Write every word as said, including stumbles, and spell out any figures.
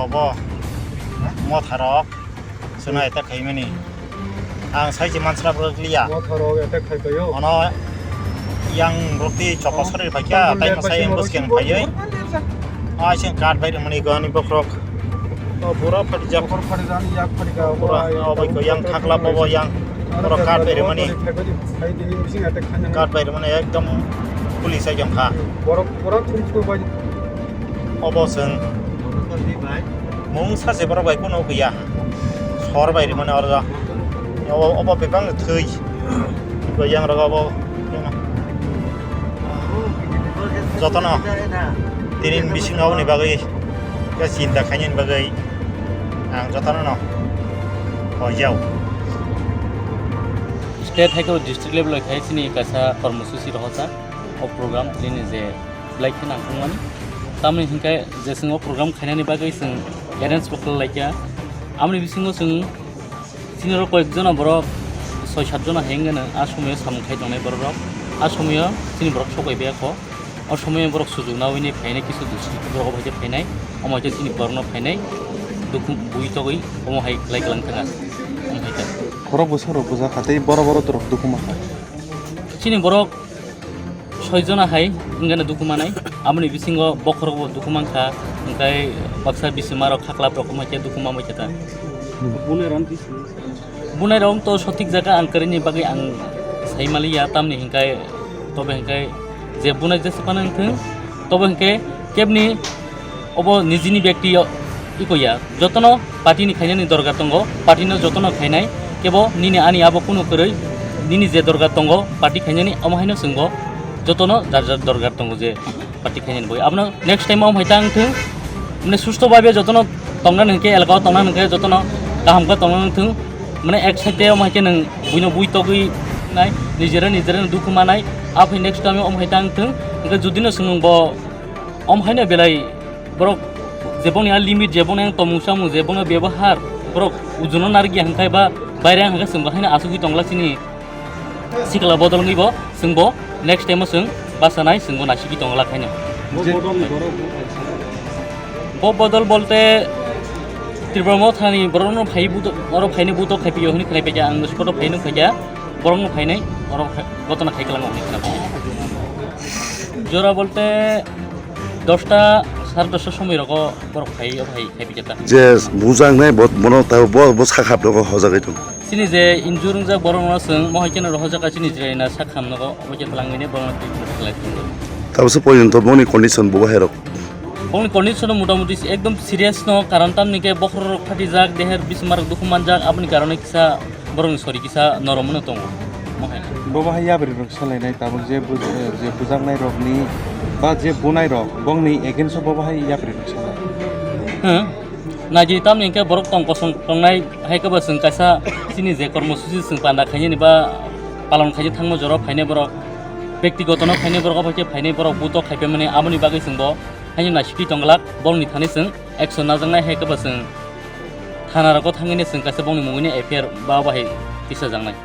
Obo motharok chwngno attack khaimani. Ang sai se mansra bwrwk liya. Motharok attack khai paio. Ono yang rokti chopra sori phaikya, tai masai ambush khe phaiwi. Ai se kat bai rwmani gani bokrok. O bura phadi jak. Bokhor phadi jak, yak phadi ka, bura, o bai ko yang khakla bobo yang. Oro kat bai rwmani. Kat bai rwmani ekdom police ai jong kha. Borok, borok thum thum bai. Obo chwng. Mung sache borok bai kunu huya. Sor bai rimani oro. Obo, obo bebak thwi. Bo yang rogo obo. Jotono. Tini bising oboni bagwi. Khe chinta khainani bagwi. Ang jotono no. Hojao. State hai khe district level khai chini kaisa kormosuchi rohorjak. O program tini je belai khe nangkukmani. Tamoni hinkhe je chwng o program khainani bagwi chwng arrange bo khlai laikha. Amoni bisingo chwng chini rok koyek jona borok soi sat jona hai wngkhe a somoyo samung khai tongnai borok rok. A somoyo chini borok sokai biyakho. O somoyo borok sujuk naui ni phainai kisu district borok bai khe phainai. Omo hai khe chini borokno phainai. Dukhu bui togwi omo hai khlai kwlang thangkha. Omo hai khe. Borok bwsarok bujak kha tei boro boro dorok dukhu mankha. Chini borok soi jona hai wngkhe dukhu manai, aboni bisingo bokhorokbo dukhu mankha, hwnkhe baksa bisimarok khaklap rok wngkhe dukhu manbai khe ta. Bunai rok to sothik jaga ang kwrwini bagwi ang sai maliya, tamni hwnkhe tobe hwnkhe je bunai jesa phano wngthung, tobe hwnkhe kebni Obo nijini byakti o-, iko ya. Jotono party ni khainani dorkar tongo, party no jotono khainai. Kebo nini ani abo kunu kwrwi, nini je dorkar tongo, party khainani omo haino chwngbo jotono jar jar dorkar tongo je party khainani bagwi. Abono next time omo hai ta wngthung, mane susto bhabe jotono tongnani hwnkhe, elaka o tongnani hwnkhe jotono kaham khe tongnani wngthung. Mane ek side te omo hai khe nwng buino bui togwi nai, nijera nijera dukhu manai, aphai next time omo hai ta wngthung. Hwnkhe judino chwngbo omo haino belai borok jeboni a limit, jeboni ang tomung samung, jeboni bebohar, borok ujuno narikya hwnkhe ba baire ang hwnkhe chwng bahai no asugwi tongla chini sikla bodol wngwi bo chwngbo next time o chwng bachanai chwngbo naisingwi tongla khaino. Bo bodol ni borok bo kaisa. Bo bodol bolte Tripura Motha ni borok no phai buto, oro phaini buto khai pio hwnwi khnai paikha ang, spot o phaino khaikha, borok no phainai oro gotona khai kwlango hwnwi khna paikha. Jora bolte dosta, sare dosta somoi rogo borok phai, o phai, khai pijata. Je bujak nai bo, bono ta bo, bo sak hap rogo hojagwi tong. Chini je injure wngjak borok no chwng mohai khe no rohorjak chini Jirai na sak ham nogo, obo khe twlangwi ne borok no treatment khlai tongo. Tabukhe porjonto boni condition bo bahai rok. Boni condition no motamuti ekdom serious no, karon tamni khe bokhorok phatijak, deher bismarok dukhu manjak, aboni karone kisa borokni sori kisa noromno tongo. Mohai. Bo bahai yapri rok salainai tabuk je buj-, je bujaknai rokni ba je bunai rok bongni against o bo bahai yapri rok salai. Hmm. Naidi tamni hwnkhe borok tong kosong tongnai hai khe bo chwng kaisa chini je kormosuchi chwng panda khainani ba palon khaina thangma jora phainai borok, bektigoto no phainai borok, obo khe phainai borok buto khaipai mani aboni bagwi chwngbo haino naisingwi tongglak borokni thani chwng action najaknai hai khe bo chwng thana rogo thangwi chwng kaisa bongni mungwi F I R ba bahai tisajaknai.